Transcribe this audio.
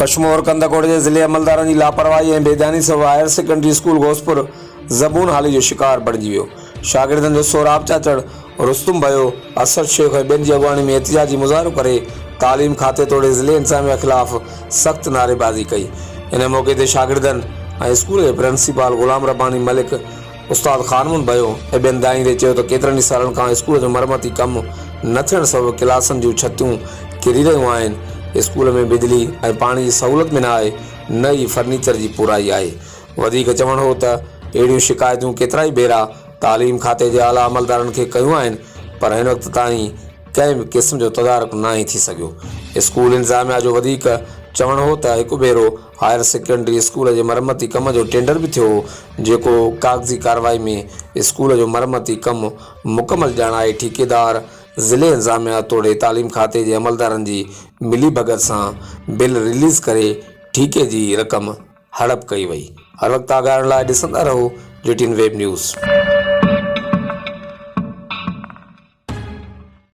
ڪشمور ڪنڌڪوٽ جي ضلعي عملدارن جي لاپرواهي ۽ بيڌياني سبب هائير سيڪنڊري اسڪول غوثپور زبون حالي جو شڪار بڻجي ويو. شاگردن جو سهراب چاچڙ، رستم ڀيو، اسد شيخ ۽ ٻين جي اڳواڻي ۾ احتجاجي مظاهرو ڪري تعليم کاتي توڙي ضلعي انتظاميا خلاف سخت نعريبازي ڪئي. ان موقعي تي شاگردن ۽ اسڪول جي پرنسپال غلام رباني ملڪ، استاد خان محمد ڀيو ۽ ٻين دانهيندي چيو ته ڪيترن ئي سالن کان اسڪول جو مرمتي ڪم نه ٿيڻ سبب ڪلاسن جون ڇتيون ڪري رهيون آهن، اسڪول ۾ بجلي ۽ پاڻي جي سهولت به نه آهي نه ئي فرنيچر جي پورائي آهي. وڌيڪ چوڻ هو ته اهڙيون شڪايتون ڪيترائي ڀيرا تعليم کاتي جي اعليٰ عملدارن کي ڪيون آهن پر هن وقت تائين ڪنهن به قسم جو تدارڪ ناهي ٿي سگهيو. اسڪول انتظاميا جو وڌيڪ چوڻ هو ته هڪ ڀيرو هائير سيڪنڊري اسڪول جي مرمتي ڪم جو ٽينڊر به ٿيو هو جيڪو ڪاغذي ڪارروائي ۾ اسڪول جو مرمتي ڪم مڪمل ڄاڻائي ٺيڪيدار ضلعي انتظاميا توڙي تعليم کاتي جي عملدارن جي ملي ڀڳت سان بل رليز ڪري ٺيڪي جي رقم هڙپ ڪئي وئي. هر وقت آگاهه رهڻ لاء ڏسندا رهو جي ٽي اين ويب نيوز.